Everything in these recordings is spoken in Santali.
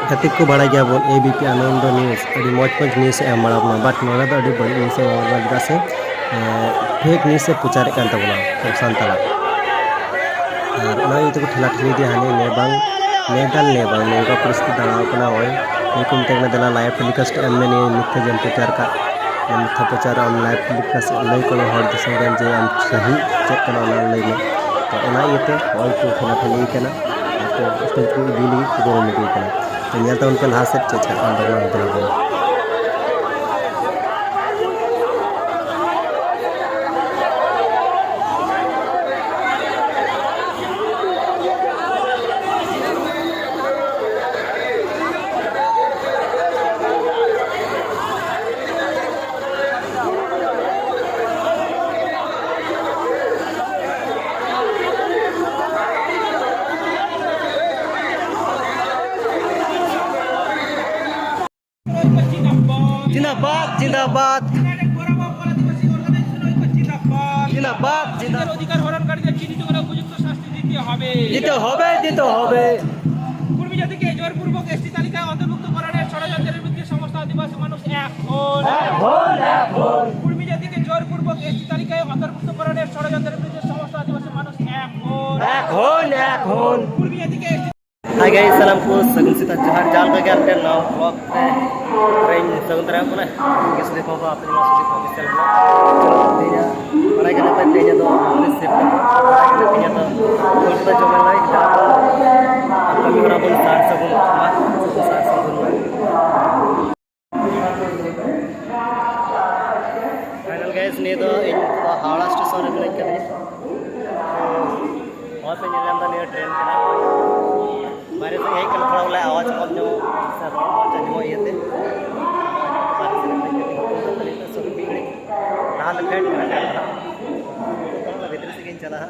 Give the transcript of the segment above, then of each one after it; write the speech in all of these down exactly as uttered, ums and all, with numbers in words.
ᱪᱷᱟᱹᱛᱤᱠ ᱠᱚ ᱵᱟᱲᱟᱭ ᱜᱮᱭᱟ ᱵᱚᱱ, A B P Ananda news ᱟᱹᱰᱤ ᱢᱚᱡᱽ ᱢᱚᱡᱽ ᱱᱤᱭᱩᱡᱽ ᱮ ᱮᱢ ᱵᱟᱲᱟ ᱵᱚᱱᱟ, but ᱱᱚᱰᱮ ᱫᱚ ᱟᱹᱰᱤ ᱵᱟᱹᱲᱤᱡ ᱱᱤᱭᱩᱡᱽ ᱮ ᱮᱢ ᱵᱟᱲᱟ ᱵᱚᱱᱟ, ᱪᱮᱫᱟᱜ ᱥᱮ ᱯᱷᱮᱠ ᱱᱤᱭᱩᱡᱽ ᱮ ᱯᱨᱚᱪᱟᱨᱮᱫ ᱠᱟᱱ ᱛᱟᱵᱚᱱᱟ ᱟᱵᱚ ᱥᱟᱱᱛᱟᱲᱟᱜ᱾ ᱟᱨ ᱚᱱᱟ ᱤᱭᱟᱹ ᱛᱮᱠᱚ ᱴᱷᱮᱞᱟ ᱴᱷᱤᱞᱤ ᱤᱫᱤᱭᱟ, ᱦᱟᱱᱮ ᱱᱮ ᱵᱟᱝ ᱱᱮ ᱫᱟᱞ ᱱᱮ ᱵᱟᱝ, ᱱᱚᱝᱠᱟ ᱯᱚᱨᱤᱥᱛᱷᱤᱛᱤ ᱫᱟᱸᱲᱟᱣ ᱠᱟᱱᱟ᱾ ᱱᱚᱜᱼᱚᱭ ᱱᱤᱭᱟᱹ ᱠᱚ ᱢᱮᱛᱟᱭ ᱠᱟᱱᱟ, "ᱫᱮᱞᱟ live telecast ᱮᱢ ᱢᱮ, ᱱᱤᱭᱟᱹ ᱢᱤᱛᱷᱭᱟᱹ ᱡᱮᱢ ᱯᱨᱚᱪᱟᱨ ᱠᱟᱜ, ᱱᱤᱭᱟᱹ ᱢᱤᱛᱷᱭᱟ ᱯᱨᱚᱪᱟᱨ ᱟᱢ live telecast ᱞᱟᱹᱭ ᱠᱚ ᱢᱮ ᱦᱚᱲ ᱫᱤᱥᱚᱢ ᱨᱮᱱ ᱡᱮ ᱟᱢ ᱥᱟᱹᱦᱤ ᱪᱮᱫ ᱠᱟᱱᱟ ᱚᱱᱟ ᱞᱟᱹᱭ ᱢᱮ᱾" ᱛᱚ ᱚᱱᱟ ᱤᱭᱟᱹᱛᱮ ᱱᱚᱜᱼᱚᱭ ᱠᱚ ᱴᱷᱮᱞᱟ ᱴᱷᱤᱞᱤ ᱠᱟᱱᱟ, ᱟᱨ ᱠᱚ ᱥᱴᱮᱡᱽ ᱠᱚ ᱤᱫᱤ ᱞᱟᱹᱜᱤᱫ ᱠᱚ ᱠᱩᱨᱩᱢᱩᱴᱩᱭ ᱠᱟᱱᱟ᱾ ᱛᱚ ᱧᱮᱞ ᱛᱟᱵᱚᱱ ᱯᱮ ᱞᱟᱦᱟ ᱥᱮᱫ ᱪᱮᱫ ᱪᱤᱠᱟᱹᱜ ᱠᱟᱱ ᱛᱟᱵᱚᱱᱟ ᱚᱱᱛᱮ ᱨᱮ᱾ জিন্দাবাদ, জিন্দাবাদ। জিন্দাবাদ, জিন্দাবাদ। অধিকার হরণকারীদের চিহ্নিত করে উপযুক্ত শাস্তি দিতে হবে। দিতে হবে, দিতে হবে। কুর্মী জাতিকে জোরপূর্বক এসটি তালিকায় অন্তর্ভুক্ত করার ষড়যন্ত্রের বিরুদ্ধে সমস্ত আদিবাসী মানুষ এক হন। এক হন, এক হন। কুর্মী জাতিকে জোরপূর্বক এসটি তালিকায় অন্তর্ভুক্ত করার ষড়যন্ত্রের বিরুদ্ধে সমস্ত আদিবাসী মানুষ এক হন। এক হন, এক হন। কুর্মী জাতিকে এসটি Hi guys, ᱥᱟᱱᱟᱢ ᱠᱚ ᱥᱟᱹᱜᱩᱱ ᱥᱮᱛᱟᱜ ᱡᱚᱦᱟᱨ᱾ ᱡᱟᱦᱟᱸ ᱞᱮᱠᱟ ᱜᱮ ᱟᱨ ᱢᱤᱫᱴᱮᱱ ᱱᱟᱣᱟ vlog ᱨᱮᱧ ᱥᱟᱹᱜᱩᱱ ᱫᱟᱨᱟᱢ ᱠᱟᱱᱟ᱾ ᱤᱧ ᱜᱮ ᱥᱩᱫᱤᱯ ᱵᱟᱵᱩ, ᱟᱯᱮ ᱱᱚᱣᱟ ᱥᱩᱫᱤᱯ ᱚᱯᱷᱤᱥᱤᱭᱟᱞ ᱵᱞᱚᱜ᱾ ᱛᱮᱦᱮᱧᱟᱜ ᱵᱟᱲᱟᱭ ᱠᱟᱱᱟ ᱯᱮ, ᱛᱮᱦᱮᱧᱟᱜ ᱫᱚ ᱯᱩᱞᱤᱥ ᱥᱮᱯᱴ ᱠᱟᱱᱟ᱾ ᱵᱟᱲᱟᱭ ᱠᱟᱱᱟ ᱛᱮᱦᱮᱧᱟᱜ ᱫᱚ ᱠᱳᱞᱠᱟᱛᱟ ᱡᱚᱢᱮᱞ ᱞᱟᱹᱭ ᱠᱮᱫᱟ ᱵᱚᱱ᱾ ᱠᱟᱹᱢᱤ ᱦᱚᱨᱟ ᱵᱚᱱ ᱥᱟᱨ ᱥᱟᱹᱜᱩᱱ ᱢᱟ, ᱥᱟᱨ ᱥᱟᱹᱜᱩᱱ ᱢᱟ᱾ Final guys, ᱱᱤᱭᱟᱹ ᱫᱚ ᱤᱧ ᱱᱤᱛᱚᱜ ᱫᱚ ᱦᱟᱣᱲᱟ ᱥᱴᱮᱥᱚᱱ ᱨᱮ ᱢᱤᱱᱟᱹᱧ ᱠᱟᱫᱤᱧᱟ᱾ ᱱᱚᱜᱼᱚᱭ ᱯᱮ ᱧᱮᱞ ᱧᱟᱢ ᱮᱫᱟ, ᱱᱤᱭᱟᱹ ᱴᱨᱮᱱ ᱠᱟᱱᱟ᱾ ᱵᱟᱭᱨᱮ ᱥᱮᱫ ᱦᱮᱡ ᱠᱟᱱᱟ, ᱛᱷᱚᱲᱟ ᱵᱚᱞᱮ ᱟᱣᱟᱡᱽ ᱠᱚᱢ ᱧᱚᱜ ᱥᱮ ᱨᱚᱲ ᱢᱚᱡᱽ ᱟᱸᱡᱚᱢᱚᱜ ᱤᱭᱟᱹᱛᱮ ᱵᱟᱭᱨᱮ ᱥᱮᱫ ᱨᱮ ᱢᱤᱫ ᱜᱷᱟᱹᱲᱤᱡ ᱞᱟᱦᱟ ᱞᱮ ᱯᱷᱮᱰ ᱠᱟᱱᱟ ᱴᱨᱮᱱ ᱠᱷᱚᱱᱟᱜ᱾ ᱵᱷᱤᱛᱨᱤ ᱥᱮᱫ ᱜᱤᱧ ᱪᱟᱞᱟᱜᱼᱟ᱾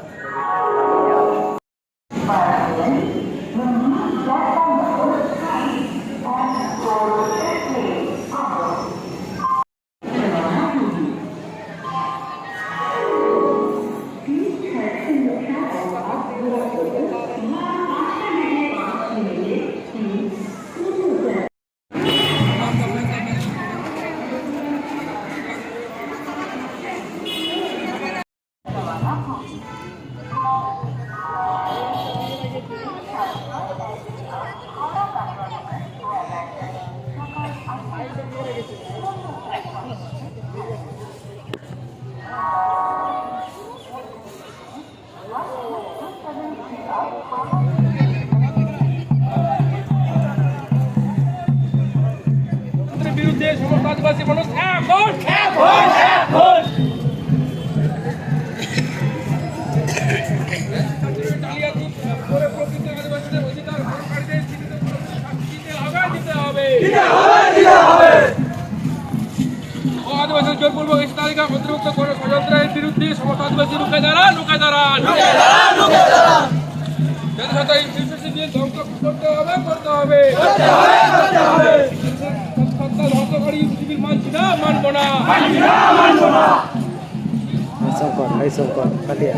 আদিবাসী মানুষ এখন, এখন, এখন। জালিয়াতির পরে প্রকৃত আদিবাসীদের অধিকার হরণকারীদের চিহ্নিত করে শাস্তি দিতে হবে, দিতে হবে। দিতে হবে, দিতে হবে। ও আদিবাসী জোরপূর্বক এসটি তালিকা অন্তর্ভুক্ত করে ষড়যন্ত্রের বিরুদ্ধে সমস্ত আদিবাসী রুখে দাঁড়ান, রুখে দাঁড়ান। রুখে দাঁড়ান, রুখে দাঁড়ান। জাতিসত্তা এই শিশু শিবির ধ্বংস করতে হবে, করতে হবে। করতে হবে, করতে হবে। সত্তা ধ্বংসকারী শিবির মানছি না, মানবো না। মানছি না, মানবো না। এই শঙ্কর, এই শঙ্কর, কাটিয়া।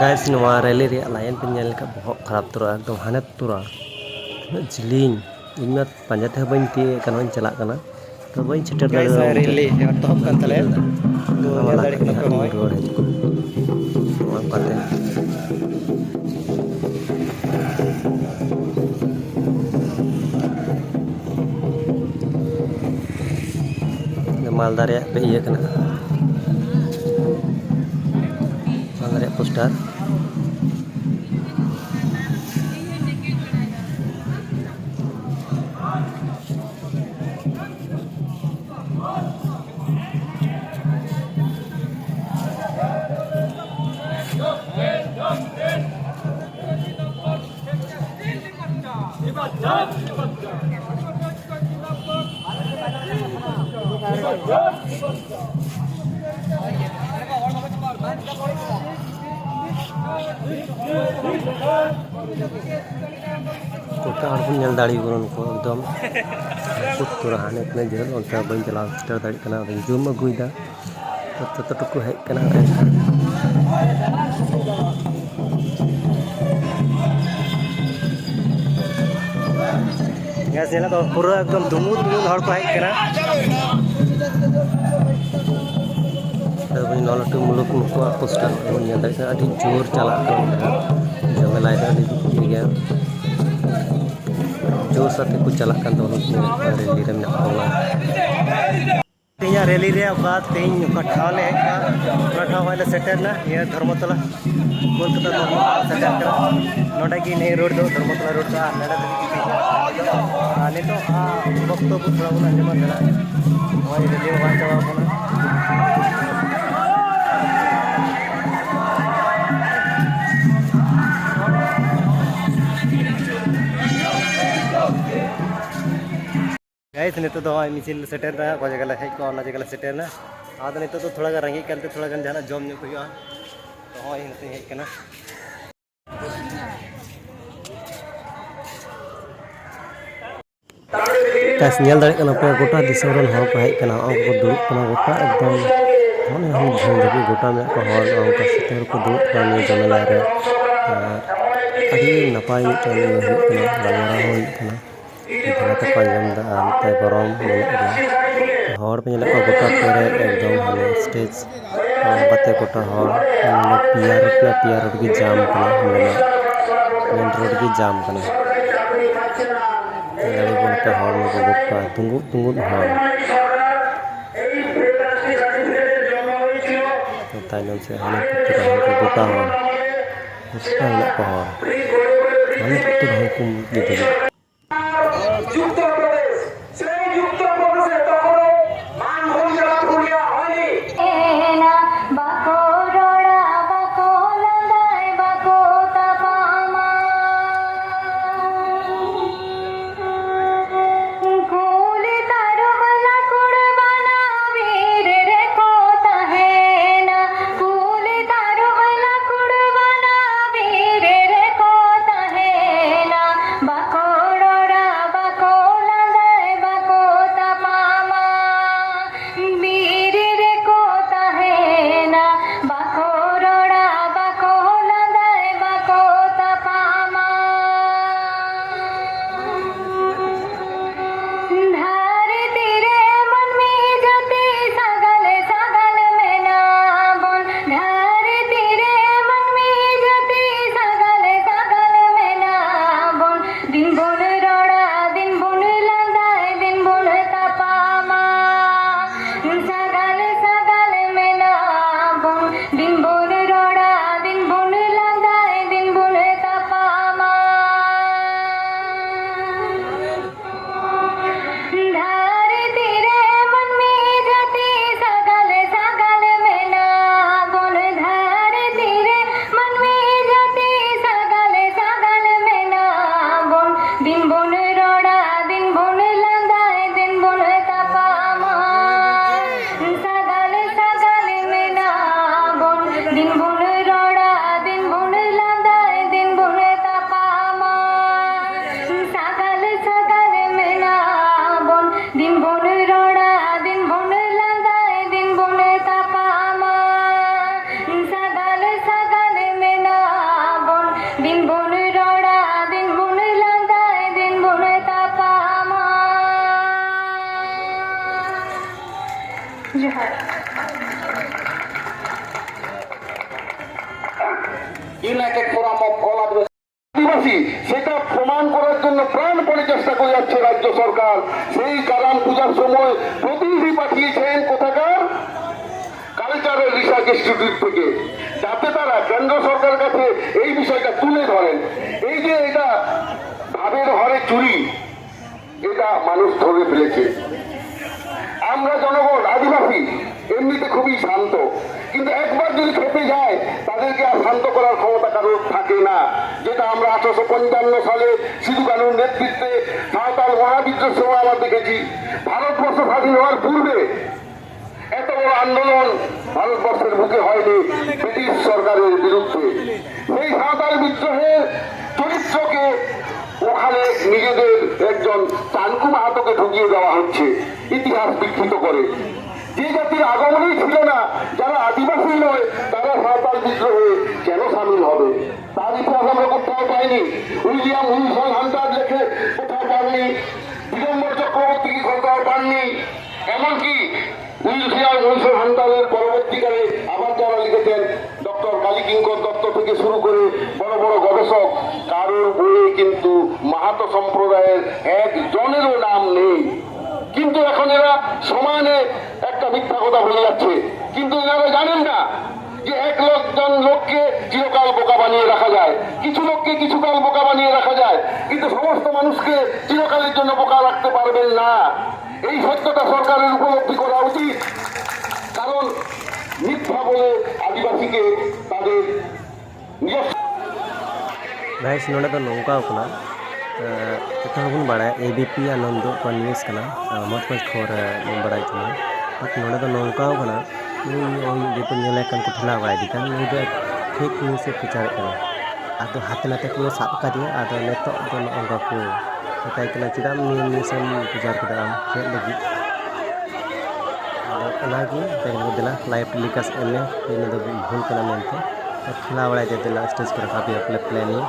Guys, ᱱᱚᱣᱟ ᱨᱮᱞᱤ ᱨᱮᱭᱟᱜ line ᱯᱮ ᱧᱮᱞ ᱞᱮᱠᱷᱟᱱ ᱵᱚᱦᱚᱜ ᱠᱷᱟᱨᱟᱯ ᱩᱛᱟᱹᱨᱚᱜᱼᱟ, ᱮᱠᱫᱚᱢ ᱦᱟᱱᱮ ᱩᱛᱟᱹᱨᱟ᱾ ᱩᱱᱟᱹᱜ ᱡᱤᱞᱤᱧ, ᱤᱧ ᱢᱟ ᱯᱟᱸᱡᱟ ᱛᱮᱦᱚᱸ ᱵᱟᱹᱧ ᱛᱤᱭᱳᱜ ᱮᱫ ᱠᱟᱱ, ᱦᱚᱸᱧ ᱪᱟᱞᱟᱜ ᱠᱟᱱᱟ᱾ ᱛᱚ ᱵᱟᱹᱧ ᱥᱮᱴᱮᱨ ᱫᱟᱲᱮᱭᱟᱫᱟ ᱜᱚᱢᱠᱮ᱾ ᱨᱮᱞᱤ ᱮᱛᱚᱦᱚᱵ ᱠᱟᱱ ᱛᱟᱞᱮᱭᱟ᱾ ᱛᱚ ᱧᱮᱞ ᱫᱟᱲᱮᱭᱟᱜ ᱠᱟᱱᱟ ᱯᱮ ᱱᱚᱜᱼᱚᱭ᱾ ᱨᱩᱣᱟᱹᱲ ᱦᱤᱡᱩᱜ ᱠᱟᱱᱟ᱾ ᱱᱚᱝᱠᱟᱛᱮ᱾ ᱢᱟᱞᱫᱟ ᱨᱮᱭᱟᱜ ᱤᱭᱟᱹ ᱠᱟᱱᱟ, ᱢᱟᱞᱫᱟ ᱨᱮᱭᱟᱜ ᱯᱳᱥᱴᱟᱨ᱾ ᱜᱚᱴᱟ ᱦᱚᱲ ᱵᱚᱱ ᱧᱮᱞ ᱫᱟᱲᱮᱭᱟᱠᱚ ᱠᱟᱱᱟ, ᱱᱩᱠᱩ ᱮᱠᱫᱚᱢ ᱩᱛᱛᱚᱨᱟ ᱦᱟᱱᱮ ᱛᱤᱱᱟᱹᱜ ᱡᱷᱟᱹᱞ, ᱚᱱᱛᱮ ᱵᱟᱹᱧ ᱪᱟᱞᱟᱣ ᱥᱮᱴᱮᱨ ᱫᱟᱲᱮᱭᱟᱜ ᱠᱟᱱᱟ᱾ ᱟᱫᱚᱧ ᱡᱩᱢ ᱟᱹᱜᱩᱭᱮᱫᱟ, ᱛᱚ ᱛᱚᱛᱚ ᱴᱩᱠᱩ ᱦᱮᱡ ᱠᱟᱱᱟ᱾ ᱜᱮᱥ ᱧᱮᱞᱚᱜ ᱫᱚ ᱯᱩᱨᱟᱹ ᱮᱠᱫᱚᱢ ᱫᱩᱢᱩᱞ ᱫᱩᱢᱩᱞ ᱦᱚᱲ ᱠᱚ ᱦᱮᱡ ᱠᱟᱱᱟ᱾ ᱟᱫᱚ ᱵᱚᱱ ᱞᱟᱹᱴᱩ ᱢᱩᱞᱩᱠ ᱱᱩᱠᱩᱣᱟᱜ ᱯᱳᱥᱴᱟᱨ ᱵᱚᱱ ᱧᱮᱞ ᱫᱟᱲᱮᱭᱟᱜ ᱠᱟᱱᱟ, ᱟᱹᱰᱤ ᱡᱳᱨ ᱪᱟᱞᱟᱜ ᱠᱟᱱᱟ᱾ ᱡᱚᱢᱮᱞᱟᱭ ᱫᱚ ᱟᱹᱰᱤ ᱤᱭᱟᱹ ᱜᱮᱭᱟ, ᱡᱳᱨ ᱥᱟᱛᱮ ᱠᱚ ᱪᱟᱞᱟᱜ ᱠᱟᱱ ᱛᱟᱵᱚᱱᱟ ᱨᱮᱞᱤ ᱨᱮ ᱢᱮᱱᱟᱜ ᱠᱚᱣᱟ᱾ ᱛᱮᱦᱮᱧᱟᱜ ᱨᱮᱞᱤ ᱨᱮ ᱚᱠᱟ ᱛᱮᱦᱮᱧ ᱚᱠᱟ ᱴᱷᱟᱶ ᱞᱮ ᱦᱮᱡ ᱠᱟᱱᱟ, ᱚᱱᱟ ᱴᱷᱟᱶ ᱠᱷᱚᱱ ᱞᱮ ᱥᱮᱴᱮᱨ ᱮᱱᱟ ᱱᱤᱭᱟᱹ ᱫᱷᱚᱨᱢᱚᱛᱚᱞᱟ, ᱠᱳᱞᱠᱟᱛᱟ ᱫᱷᱚᱨᱢᱚᱛᱚᱞᱟ ᱥᱮᱴᱮᱨ ᱠᱟᱱᱟ᱾ ᱱᱚᱰᱮ ᱜᱮ ᱱᱤᱭᱟᱹ ᱨᱳᱰ ᱫᱚ ᱫᱷᱚᱨᱢᱚᱛᱚᱞᱟ ᱨᱳᱰ ᱫᱚ, ᱟᱨ ᱱᱚᱰᱮ ᱫᱚ ᱟᱨ ᱱᱤᱛᱚᱜ ᱟᱜ ᱵᱚᱠᱛᱚᱵᱵᱚ ᱛᱷᱚᱲᱟ ᱵᱚᱱ ᱟᱸᱡᱚᱢᱟ ᱫᱮᱞᱟ᱾ ᱱᱚᱜᱼᱚᱭ ᱨᱮᱞᱤ ᱦᱚᱸ ᱵᱟᱝ ᱪᱟᱵᱟ ᱟᱠᱟᱱᱟ᱾ ᱜᱟᱭᱤᱥ, ᱱᱤᱛᱚᱜ ᱫᱚ ᱱᱚᱜᱼᱚᱭ ᱢᱤᱪᱷᱤᱞ ᱞᱮ ᱥᱮᱴᱮᱨ ᱮᱱᱟ, ᱚᱠᱟ ᱡᱟᱭᱜᱟ ᱞᱮ ᱦᱮᱡ ᱠᱚᱜᱼᱟ, ᱚᱱᱟ ᱡᱟᱭᱜᱟ ᱞᱮ ᱥᱮᱴᱮᱨ ᱮᱱᱟ᱾ ᱟᱫᱚ ᱱᱤᱛᱚᱜ ᱫᱚ ᱛᱷᱚᱲᱟ ᱜᱟᱱ ᱨᱮᱸᱜᱮᱡ ᱠᱟᱱᱛᱮ ᱛᱷᱚᱲᱟ ᱜᱟᱱ ᱡᱟᱦᱟᱱᱟᱜ ᱡᱚᱢ ᱧᱚᱜ ᱠᱚ ᱦᱩᱭᱩᱜᱼᱟ᱾ ᱛᱚ ᱱᱚᱜᱼᱚᱭ ᱱᱚᱛᱮᱧ ᱦᱮᱡ ᱠᱟᱱᱟ᱾ ᱜᱟᱭᱤᱥ, ᱧᱮᱞ ᱫᱟᱲᱮᱭᱟᱜ ᱠᱟᱱᱟ ᱯᱮ, ᱜᱚᱴᱟ ᱫᱤᱥᱚᱢ ᱨᱮᱱ ᱦᱚᱲ ᱠᱚ ᱦᱮᱡ ᱠᱟᱱᱟ᱾ ᱱᱚᱜᱼᱚᱭ ᱠᱚ ᱫᱩᱲᱩᱵ ᱠᱟᱱᱟ ᱜᱚᱴᱟ ᱮᱠᱫᱚᱢ, ᱢᱚᱱᱮ ᱦᱚᱸ ᱡᱷᱟᱹᱞ ᱫᱷᱟᱹᱵᱤᱡ ᱜᱚᱴᱟ ᱢᱮᱱᱟᱜ ᱠᱚᱣᱟ ᱦᱚᱲ᱾ ᱱᱚᱜᱼᱚ ᱱᱚᱝᱠᱟ ᱥᱤᱛᱩᱝ ᱨᱮᱠᱚ ᱫᱩᱲᱩᱵ ᱠᱟᱱᱟ ᱱᱤᱭᱟᱹ ᱡᱚᱢᱮᱞᱟ ᱨᱮ᱾ ᱟᱨ ᱟᱹᱰᱤ ᱱᱟᱯᱟᱭ ᱢᱤᱫᱴᱮᱱ ᱤᱭᱟᱹ ᱦᱩᱭᱩᱜ ᱠᱟᱱᱟ, ᱜᱟᱞᱢᱟᱨᱟᱣ ᱦᱚᱸ ᱦᱩᱭᱩᱜ ᱠᱟᱱᱟ᱾ ᱡᱟᱦᱟᱸ ᱛᱮᱠᱚ ᱟᱸᱡᱚᱢ ᱮᱫᱟ᱾ ᱟᱨ ᱱᱚᱛᱮ ᱜᱚᱨᱚᱢ ᱢᱮᱱᱟᱜ ᱜᱮᱭᱟ᱾ ᱦᱚᱲ ᱯᱮ ᱧᱮᱞᱮᱫ ᱠᱚᱣᱟ ᱜᱚᱴᱟ ᱯᱮᱨᱮᱡ ᱮᱠᱫᱚᱢ, ᱦᱟᱱᱮ ᱥᱴᱮᱡᱽ ᱠᱟᱛᱮ ᱜᱚᱴᱟ ᱦᱚᱲ᱾ ᱱᱚᱰᱮ ᱯᱤᱭᱟ ᱨᱳᱰ ᱨᱮ, ᱯᱤᱭᱟ ᱨᱳᱰ ᱜᱮ ᱡᱟᱢ ᱠᱟᱱᱟ᱾ ᱱᱚᱰᱮ ᱢᱮᱱ ᱨᱳᱰ ᱜᱮ ᱡᱟᱢ ᱠᱟᱱᱟ᱾ ᱧᱮᱞ ᱫᱟᱲᱮᱭᱟᱠᱚ ᱱᱚᱛᱮ ᱦᱚᱲ ᱱᱩᱠᱩ ᱜᱚᱴᱟ ᱛᱩᱸᱜᱩᱫ ᱛᱩᱸᱜᱩᱫ ᱦᱚᱲ᱾ ᱛᱟᱭᱱᱚᱢ ᱥᱮᱫ ᱦᱟᱱᱮ ᱯᱩᱛᱩᱞ ᱦᱚᱲ ᱠᱚ ᱜᱚᱴᱟ ᱦᱚᱲ, ᱜᱚᱴᱟ ᱢᱮᱱᱟᱜ ᱠᱚᱣᱟ ᱦᱚᱲ᱾ ᱦᱟᱱᱮ ᱯᱩᱛᱩᱞ ᱦᱚᱲ ᱠᱚ ᱢᱩᱫᱽ ᱨᱮᱜᱮ᱾ যুক্তপ্রদেশ, সেই যুক্তপ্রদেশে তখনও মানভূমিকা পুরুলিয়া হয়নি। ᱮᱱᱟ, ᱵᱟᱠᱚ ᱨᱚᱲᱟ, ᱵᱟᱠᱚ ᱞᱟᱸᱫᱟᱭ, ᱵᱟᱠᱚ ᱛᱟᱯᱟᱢᱟ᱾ ᱠᱩᱞᱤ ᱛᱟᱹᱨᱩᱵ ᱞᱟᱹᱠᱩᱲ ᱵᱟᱱᱟ ᱵᱤᱨ ᱨᱮᱠᱚ ᱛᱟᱦᱮᱱᱟ᱾ ᱠᱩᱞᱤ ᱛᱟᱹᱨᱩᱵ ᱞᱟᱹᱠᱩᱲ ᱵᱟᱱᱟ ᱵᱤᱨ ᱨᱮᱠᱚ ᱛᱟᱦᱮᱱᱟ᱾ ᱵᱟᱠᱚ United Forum of All Adivasi আদিবাসী, সেটা প্রমাণ করার জন্য প্রাণপণে চেষ্টা করে যাচ্ছে রাজ্য সরকার। সেই কারাম পূজার সময় প্রতিনিধি পাঠিয়েছেন কোথাকার? কালচারাল রিসার্চ ইনস্টিটিউট থেকে, যাতে তারা কেন্দ্র সরকারের কাছে এই বিষয়টা তুলে ধরেন। এই যে এটা ভাবের ঘরে চুরি, এটা মানুষ ধরে ফেলেছে। আমরা জনগণ, আদিবাসী, এমনিতে খুবই শান্ত, কিন্তু একবার যদি খেপে যায়, তাদেরকে আর শান্ত করার ক্ষমতা কারোর থাকে না। যেটা আমরা আঠারোশো পঞ্চান্ন সালে সিধু কানুর নেতৃত্বে সাঁওতাল মহাবিদ্রোহের সময় আমরা দেখেছি। ভারতবর্ষ স্বাধীন হওয়ার পূর্বে এত বড় আন্দোলন ভারতবর্ষের বুকে হয়নি ব্রিটিশ সরকারের বিরুদ্ধে। সেই সাঁওতাল বিদ্রোহের চরিত্রকে ওখানে নিজেদের একজন চানকু মাহাতোকে ঢুকিয়ে দেওয়া হচ্ছে ইতিহাস বিকৃত করে। যে জাতির আগমনই ছিল না, যারা আদিবাসী নয়, তারা সাঁওতাল বিদ্রোহে কেন সামিল হবে? তার ইতিহাস আমরা কোথাও পাইনি। উইলিয়াম উইলসন হান্টার লেখে কোথাও পাননি, দিগম্বর চক্রবর্তী কি কোথাও পাননি। এমনকি উইলিয়াম উইলসন হান্টারের পরবর্তীকালে আবার যারা লিখেছেন, ডক্টর কালীকিঙ্কর দত্ত থেকে শুরু করে বড় বড় গবেষক, কারোর বইয়ে কিন্তু মাহাতো সম্প্রদায়ের একজনেরও নাম নেই। কিন্তু এখন এরা সমানে একটা মিথ্যা কথা বলে যাচ্ছে, কিন্তু এনারা জানেন না যে এক লাখ জন লোককে চিরকাল বোকা বানিয়ে রাখা যায়, কিছু লোককে কিছুকাল বোকা বানিয়ে রাখা যায়, কিন্তু সমস্ত মানুষকে চিরকালের জন্য বোকা রাখতে পারবেন না। এই সত্যটা সরকারের উপলব্ধি করা উচিত, কারণ মিথ্যা বলে আদিবাসীকে তাদের নিজস্ব গাইস, ᱱᱚᱰᱮ ᱫᱚ ᱱᱚᱝᱠᱟᱣ ᱠᱟᱱᱟ, ᱮᱸ, ᱡᱚᱛᱚ ᱦᱚᱲ ᱵᱚᱱ ᱵᱟᱲᱟᱭᱟ, ᱮ ᱵᱤ ᱯᱤ ᱟᱱᱚᱱᱫᱚ ᱚᱠᱟ ᱱᱤᱭᱩᱡᱽ ᱠᱟᱱᱟ, ᱮᱸ, ᱢᱚᱡᱽ ᱢᱚᱡᱽ ᱠᱷᱚᱵᱚᱨ, ᱮᱸ, ᱵᱚᱱ ᱵᱟᱲᱟᱭ ᱠᱟᱱᱟ᱾ ᱵᱟᱴ ᱱᱚᱰᱮ ᱫᱚ ᱱᱚᱝᱠᱟᱣ ᱠᱟᱱᱟ, ᱱᱩᱭ ᱱᱚᱜᱼᱚᱭ ᱡᱮ ᱠᱚ ᱧᱮᱞᱮ ᱠᱟᱱ ᱠᱚ ᱴᱷᱮᱞᱟᱣ ᱵᱟᱲᱟᱭᱮᱫᱮ ᱠᱟᱱ, ᱱᱩᱭ ᱫᱚ ᱯᱷᱮᱠ ᱱᱤᱭᱩᱡᱽ ᱮ ᱯᱨᱚᱪᱟᱨᱮᱫ ᱠᱟᱱᱟ᱾ ᱟᱫᱚ ᱦᱟᱛᱮ ᱱᱟᱛᱮ ᱠᱚ ᱥᱟᱵ ᱠᱟᱫᱮᱭᱟ, ᱟᱫᱚ ᱱᱤᱛᱚᱜ ᱫᱚ ᱱᱚᱜᱼᱚ ᱱᱚᱝᱠᱟ ᱠᱚ ᱢᱮᱛᱟᱭ ᱠᱟᱱᱟ, "ᱪᱮᱫᱟᱜ ᱱᱤᱭᱟᱹ ᱱᱤᱭᱩᱡᱽ ᱮᱢ ᱯᱨᱚᱪᱟᱨ ᱠᱮᱫᱟ ᱟᱢ? ᱪᱮᱫ ᱞᱟᱹᱜᱤᱫ?" ᱟᱫᱚ ᱚᱱᱟᱜᱮ ᱢᱮᱛᱟᱭ ᱠᱟᱱᱟ, "ᱫᱮᱞᱟ, ᱞᱟᱭᱤᱵᱷ ᱴᱮᱞᱤᱠᱟᱥᱴ ᱮᱢ ᱢᱮ, ᱱᱤᱭᱟᱹ ᱫᱚ ᱵᱷᱩᱞ ᱠᱟᱱᱟ" ᱢᱮᱱᱛᱮ᱾ ᱟᱨ ᱴᱷᱮᱞᱟᱣ ᱵᱟᱲᱟᱭ ᱛᱮ ᱫᱮᱞᱟ ᱥᱴᱮᱡᱽ ᱠᱚᱨᱮ ᱨᱟᱠᱟᱵ ᱮᱭᱟ, ᱯᱞᱮ, ᱯᱞᱮᱱ ᱮᱭᱟ᱾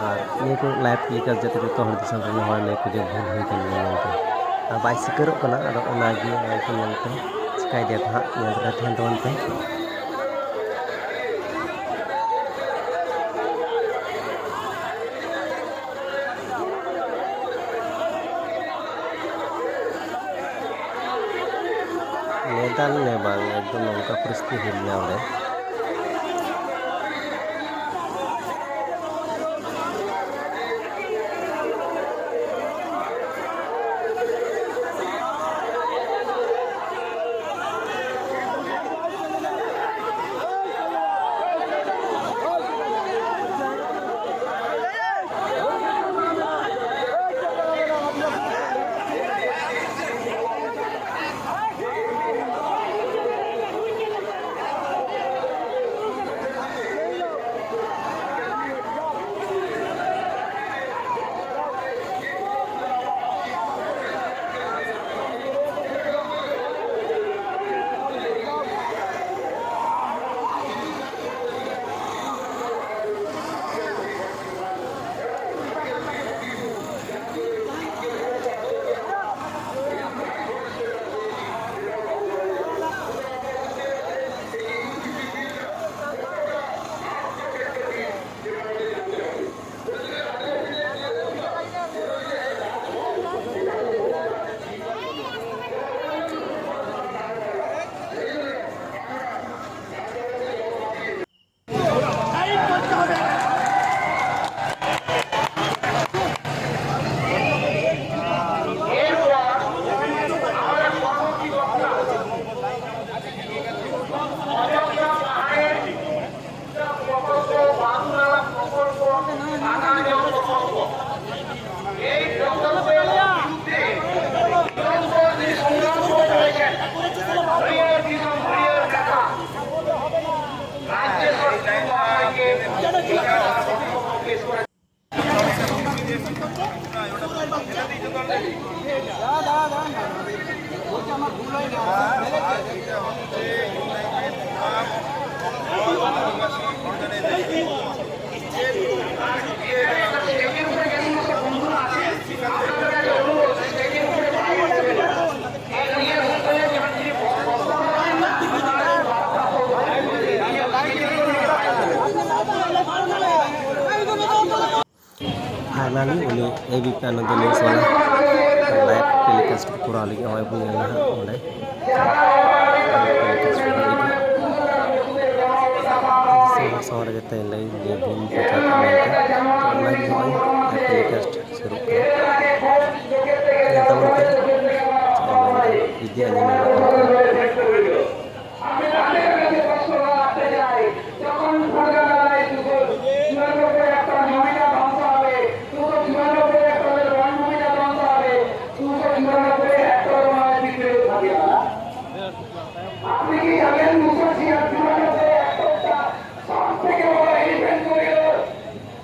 ᱟᱨ ᱱᱤᱭᱟᱹ ᱠᱚ ᱞᱟᱭᱤᱵᱷ ᱴᱮᱞᱤᱠᱟᱥᱴ ᱡᱟᱛᱮ ᱡᱚᱛᱚ ᱦᱚᱲ ᱫᱤᱥᱚᱢ ᱨᱮᱱ ᱦᱚᱲ ᱞᱟᱹᱭ ᱠᱚ ᱡᱮ ᱵᱷᱩᱞ ᱦᱩᱭ ᱠᱟᱱ ᱜᱮᱭᱟ ᱢᱮᱱᱛᱮ᱾ ᱟᱨ ᱵᱟᱭ ᱥᱤᱠᱟᱹᱨᱚᱜ ᱠᱟᱱᱟ, ᱟᱫᱚ ᱚᱱᱟᱜᱮ ᱟᱨᱠᱤ ᱧᱮᱞ ᱯᱮ᱾ ᱪᱮᱥᱴᱟᱭ ᱫᱟ ᱦᱟᱸᱜ, ᱧᱮᱞ ᱨᱮ ᱛᱟᱦᱮᱱ ᱛᱟᱵᱚᱱ ᱯᱮ᱾ ᱱᱮᱫᱟᱞ ᱱᱮ ᱵᱟᱝ, ᱮᱠᱫᱚᱢ ᱱᱚᱝᱠᱟ ᱯᱚᱨᱤᱥᱛᱷᱤᱛᱤ ᱦᱩᱭ ᱞᱮᱱᱟ ᱚᱸᱰᱮ᱾ ᱚᱱᱟᱜᱮ ᱩᱱᱤ A B P Ananda news ᱵᱟᱞᱟ ᱞᱟᱭᱤᱵᱷ ᱴᱮᱞᱤᱠᱟᱥᱴ ᱠᱚᱨᱟᱣ ᱞᱟᱹᱜᱤᱫ ᱱᱚᱜᱼᱚᱭ ᱵᱚᱱ ᱧᱮᱞ ᱱᱟᱦᱟᱜ ᱚᱸᱰᱮ᱾ ᱥᱟᱢᱟᱝ ᱥᱟᱢᱟᱝ ᱨᱮᱜᱮ ᱛᱮ ᱞᱟᱹᱭ ᱡᱮ ᱵᱷᱤᱢ ᱯᱨᱚᱪᱟᱨ ᱠᱚ ᱢᱮᱱᱛᱮ ᱚᱱᱟᱜᱮ ᱱᱚᱜᱼᱚᱭ ᱞᱟᱭᱤᱵᱷ ᱴᱮᱞᱤᱠᱟᱥᱴ ᱥᱩᱨᱩᱜ ᱠᱟᱱᱟ᱾ ᱧᱮᱞ ᱛᱟᱵᱚᱱ ᱯᱮ ᱪᱮᱫ ᱮ ᱢᱮᱱᱫᱟ, ᱡᱩᱫᱤ ᱟᱸᱡᱚᱢ ᱧᱟᱢᱚᱜ ᱠᱟᱱ ᱠᱷᱟᱱ᱾ আমি তাদের কাছে প্রশ্ন রাখতে চাই, যখন ফুলগালা নাই দুশো চুরানব্বই হেক্টর জমিটা ধ্বংস হবে, দুশো চুরানব্বই হেক্টরের বনভূমিটা ধ্বংস হবে, দুশো চুরানব্বই হেক্টর মানে বিক্রি হবে না। আপনি কি জানেন দুশো চুরানব্বই হেক্টরটা সব থেকে বড় এলিফ্যান্ট করিডোর?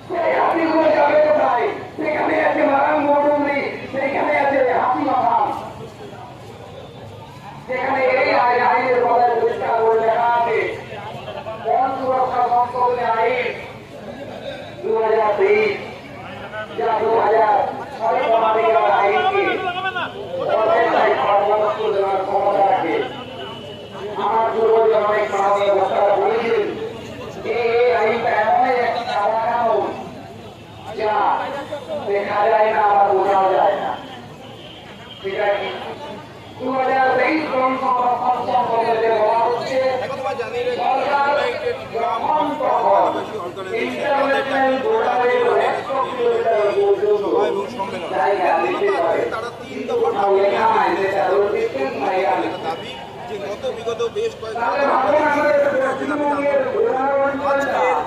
সেই হাতিগুলো যাবে কোথায়? সেখানে আছে মারাং মরুভূমি, সেইখানে আছে হাতি মাথা। যেখানে এই আইন, আইনের কথা পরিষ্কার করে লেখা আছে, বন সুরক্ষা সংশোধনী আইন দু হাজার তেইশ, যা দু হাজার ছয় সমাধিকার আইনকে অনেকটাই কর্মরত দেওয়ার ক্ষমতা রাখে। আমার পূর্বজ অনেক মাননীয় বক্তারা বলেছিলেন যে এই আইনটা এমন একটা কালা কানুন, যা দেখা যায় না, আবার বোঝাও যায় না। সেটা কি? দু হাজার তেইশ বন সংরক্ষণ সম্পর্কে যে বলা হচ্ছে, সরকার যখন তখন ইন্টারন্যাশনাল বর্ডারের একশো কিলোমিটার পর্যন্ত জায়গা নিতে পারে। কিন্তু কোথাও লেখা নাই যে তার অস্তিত্ব নাই। যে গত বিগত বেশ কয়েক বছর ধরে আজকের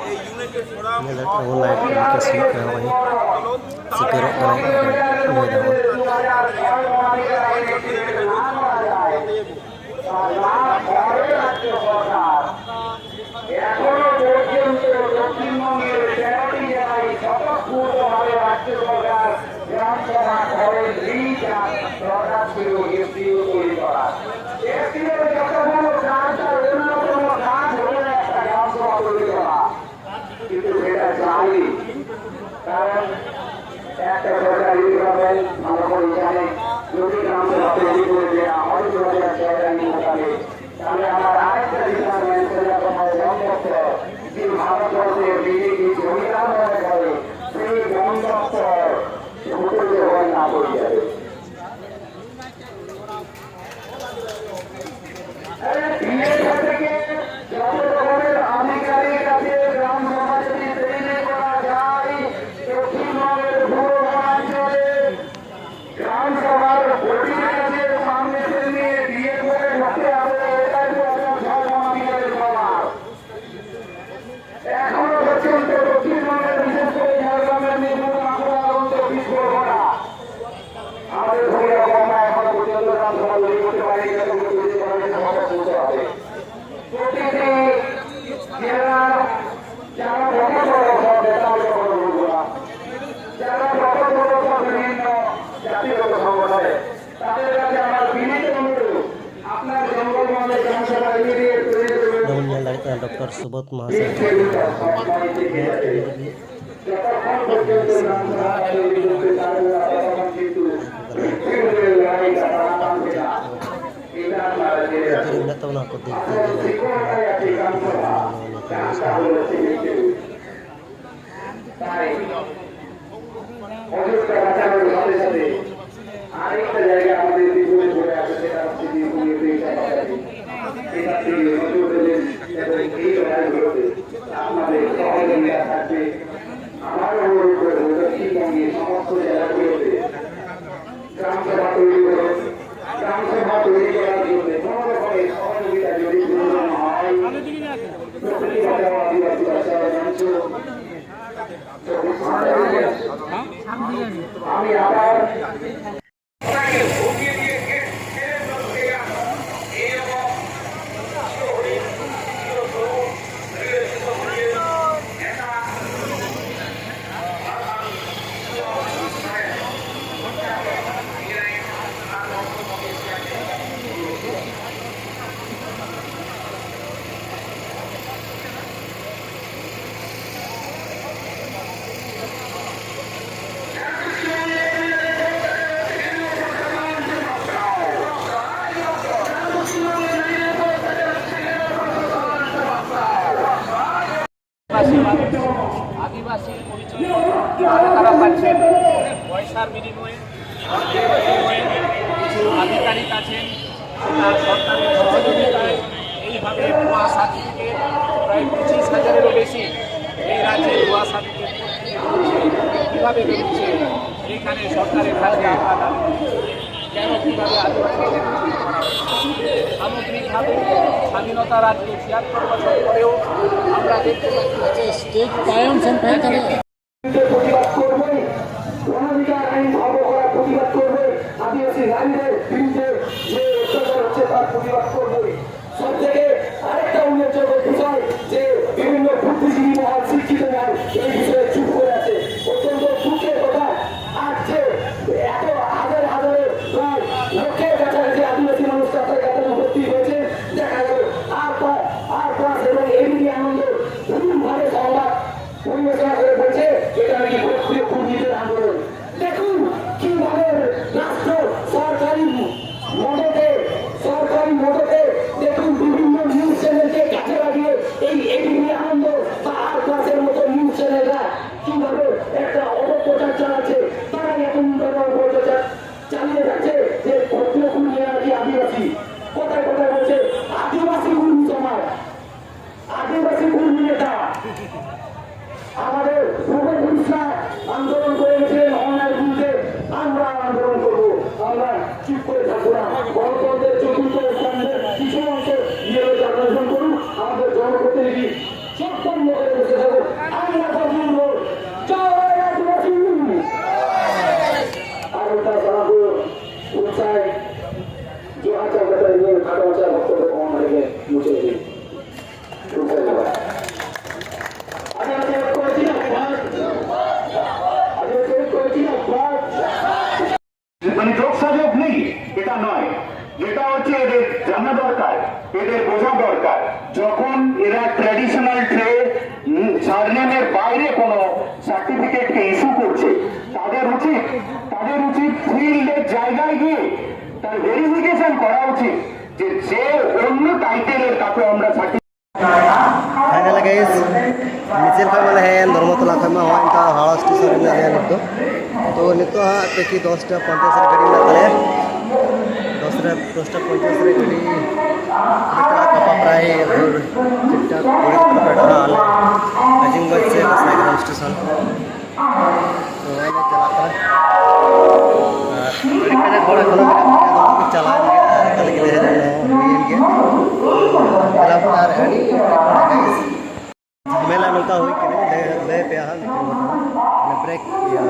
এই ইউনাইটেড ফোরাম ᱧᱮᱞᱮᱫ ᱟᱵᱚᱱ ᱞᱟᱭᱤᱵᱷ ᱴᱮᱞᱤᱠᱟᱥᱴ ᱦᱩᱭᱩᱜ ᱠᱟᱱᱟ, ᱱᱚᱜᱼᱚᱭ ᱥᱤᱠᱟᱹᱨᱚᱜ ᱠᱟᱱᱟ, ᱤᱭᱟᱹᱭ ᱫᱟᱵᱚᱱ᱾ এখনো পর্যন্ত দক্ষিণবঙ্গের তেরোটি জেলায় স্বতঃস্ফূর্তভাবে রাজ্য সরকার গ্রাম সভা করেন, লিজ আর দরখাস্ত এসডিও তৈরি করা। এসডিও যতগুলো কাজ, তার অন্যতম কাজ হলো একটা গ্রাম সভা তৈরি করা, কিন্তু সেটা চাইনি। কারণ একটা সরকারি ডিপার্টমেন্ট ভালো করে জানে, যদি গ্রাম সভা তৈরি করে দেওয়া হয় দু হাজার ছয় আইন মোতাবেক, তাহলে আমার আরেকটা ডিপার্টমেন্ট, সেটা কোথায় বন দপ্তর, যে ভারতবর্ষের বিজেপি জমিদার মনে করে, সেই বন দপ্তর ᱰᱚᱠᱴᱚᱨ ᱥᱩᱵᱳᱫᱷ ᱢᱟᱦᱟᱥᱚᱭ᱾ ᱢᱮᱱᱟᱜ ᱛᱟᱵᱚᱱᱟ ᱠᱚ ᱫᱤᱠ ᱫᱤᱭᱮ᱾ অযোধ্যা বাঁচানোর সাথে সাথে আরেকটা জায়গা আমাদের বিপদে পড়ে আছে, সেটা হচ্ছে বিষ্ণুপ্রিয়া মহারানী। এটা থেকে নজর দেবেন এবং এই লড়াইগুলোতে আপনাদের সহযোগিতা থাকবে। আমার অনুরোধ করবো, দক্ষিণবঙ্গের সমস্ত জেলাগুলোতে গ্রাম সভা তৈরি করুন। গ্রাম সভা তৈরি করার জন্য কোনো রকমের সহযোগিতা যদি প্রয়োজন হয়, প্রকৃতি বাঁচাও আদিবাসী বাঁচাও মঞ্চ, আমি আবার আদিবাসী মানুষ, আদিবাসী পরিচয় তারা পাচ্ছেন পয়সার বিনিময়ে, অর্থের বিনিময়ে। কিছু আধিকারিক আছেন, সেটা সরকারের সহযোগিতায় এইভাবে ভুয়া সার্টিফিকেট প্রায় পঁচিশ হাজারেরও বেশি এই রাজ্যে ভুয়া সার্টিফিকেট কীভাবে বেরোচ্ছে, এইখানে সরকারের কাছে আমরা দাবি করছি। কেন, কিভাবে আদিবাসীদের সামগ্রিকভাবে স্বাধীনতার আজকে ছিয়াত্তর বছর পরেও আমরা দেখতে পাচ্ছি স্টেট কায়েম সেন্টার করে। প্রতিবাদ করবই, অনাধিকার আইন ভঙ্গ করার প্রতিবাদ করবই, আদিবাসী নারীদের বিরুদ্ধে যে অত্যাচার হচ্ছে তার প্রতিবাদ করবই। সব থেকে আরেকটা উল্লেখযোগ্য বিষয় যে বিভিন্ন বুদ্ধিজীবী মহল, শিক্ষিত মহল এই বিষয়ে চুপ করে আছে, অত্যন্ত দুঃখের কথা। আজ যে এত হাজার হাজারে প্রায় লক্ষের কাছাকাছি আদিবাসী মানুষ রাস্তায় ঘাটে উপস্থিত হয়েছে, দেখা গেল আর পা-, আর পাঁচ এবং ᱟᱨ ᱚᱱᱠᱟ ᱥᱟᱱᱟᱢ ᱠᱚ ᱩᱱᱥᱟᱭ ᱡᱚᱦᱟᱨ ᱪᱟᱞ ᱠᱟᱛᱮ ᱱᱤᱭᱟᱹ ᱠᱷᱟᱴᱚ ᱢᱟᱪᱷᱟ ᱵᱚᱠᱛᱚᱵᱵᱚ ᱚᱱᱟ ᱨᱮᱜᱮ ᱢᱩᱪᱟᱹᱫ ᱮᱫᱟᱹᱧ᱾ ᱩᱱᱥᱟᱭ ᱡᱚᱦᱟᱨ᱾ ᱟᱫᱚ ᱪᱮᱫ ᱠᱚ ᱪᱮᱫᱟᱜ ᱵᱟᱝ? ᱟᱫᱚ ᱪᱮᱫ ᱠᱚ ᱪᱮᱫᱟᱜ ᱵᱟᱝ? মানে যোগ সাযোগ নেই, এটা নয়। যেটা হচ্ছে এদের জানা দরকার, এদের বোঝা দরকার। যখন এরা ট্র্যাডিশনাল ট্রে সারনেমের বাইরে কোনো সার্টিফিকেটকে ইস্যু করছে, তাদের উচিত, তাদের উচিত ফিল্ডের জায়গায় গিয়ে তার ভেরিফিকেশন করা উচিত যে যে অন্য টাইটেলের তাকে আমরা সার্টিফিকেট ফাইনাᱞ ᱜᱟᱭᱤᱥ, ᱢᱤᱪᱮᱞ ᱠᱷᱚᱱ ᱢᱟᱞᱮ ᱦᱮᱡ ᱮᱱ, ᱫᱷᱚᱨᱢᱚᱛᱚᱞᱟ ᱠᱷᱚᱱ ᱢᱟ ᱦᱚᱸᱜᱼᱚᱭ ᱱᱤᱛᱚᱜ ᱦᱟᱣᱲᱟ ᱥᱴᱮᱥᱚᱱ ᱨᱮ ᱢᱮᱱᱟᱜ ᱞᱮᱭᱟ ᱱᱤᱛ ᱫᱚ᱾ ᱛᱚ ᱱᱤᱛᱚᱜ ᱦᱟᱸᱜ ᱛᱤᱠᱤ ᱫᱚᱥᱴᱟ ᱯᱚᱧᱪᱟᱥ ᱨᱮ ᱜᱟᱹᱰᱤ ᱢᱮᱱᱟᱜ ᱛᱟᱞᱮᱭᱟ᱾ ᱫᱚᱥ ᱨᱮ, ᱫᱚᱥᱴᱟ ᱯᱚᱧᱪᱟᱥ ᱨᱮ ᱜᱟᱹᱰᱤ ᱪᱟᱞᱟᱜ ᱜᱟᱯᱟ ᱯᱨᱟᱭ ᱵᱷᱳᱨ ᱪᱟᱨᱴᱟ ᱠᱩᱲᱤ ᱠᱚᱛᱮ ᱯᱷᱮᱰᱚᱜᱼᱟ ᱟᱞᱮ ᱟᱡᱤᱢᱜᱚᱸᱡᱽ ᱥᱮ ᱜᱚᱸᱥᱟᱭᱜᱨᱟᱢ ᱥᱴᱮᱥᱚᱱ᱾ ᱛᱚ ᱱᱚᱜᱼᱚᱭ ᱞᱮ ᱪᱟᱞᱟᱜ ᱠᱟᱱᱟ᱾ ᱟᱨ ᱟᱹᱰᱤ ᱠᱟᱡᱟᱠ ᱦᱚᱲ ᱮᱠᱷᱚᱱᱳ ᱢᱮᱱᱟᱜ ᱠᱚᱜᱮᱭᱟ, ᱟᱫᱚ ᱪᱟᱞᱟᱣᱮᱱ ᱜᱮᱭᱟ᱾ ᱟᱨ ᱟᱹᱰᱤ ᱠᱟᱡᱟᱠ ᱦᱩᱭᱮᱱ ᱜᱮᱭᱟ᱾ ᱫᱮᱞᱟ ᱵᱚᱱ ᱟᱨ ᱟᱹᱰᱤ ᱮᱴᱠᱮᱴᱚᱬᱮ ᱜᱟᱭᱤᱥ᱾ ᱡᱷᱟᱢᱮᱞᱟ ᱱᱚᱝᱠᱟ ᱦᱩᱭ ᱠᱟᱱᱟ, ᱞᱟᱹᱭ, ᱞᱟᱹᱭ ᱟᱯᱮᱭᱟ ᱦᱟᱸᱜ ᱢᱤᱫᱴᱮᱱ ᱜᱷᱚᱴᱚᱱᱟ᱾ ᱢᱟᱱᱮ ᱵᱨᱮᱠ ᱤᱭᱟᱹ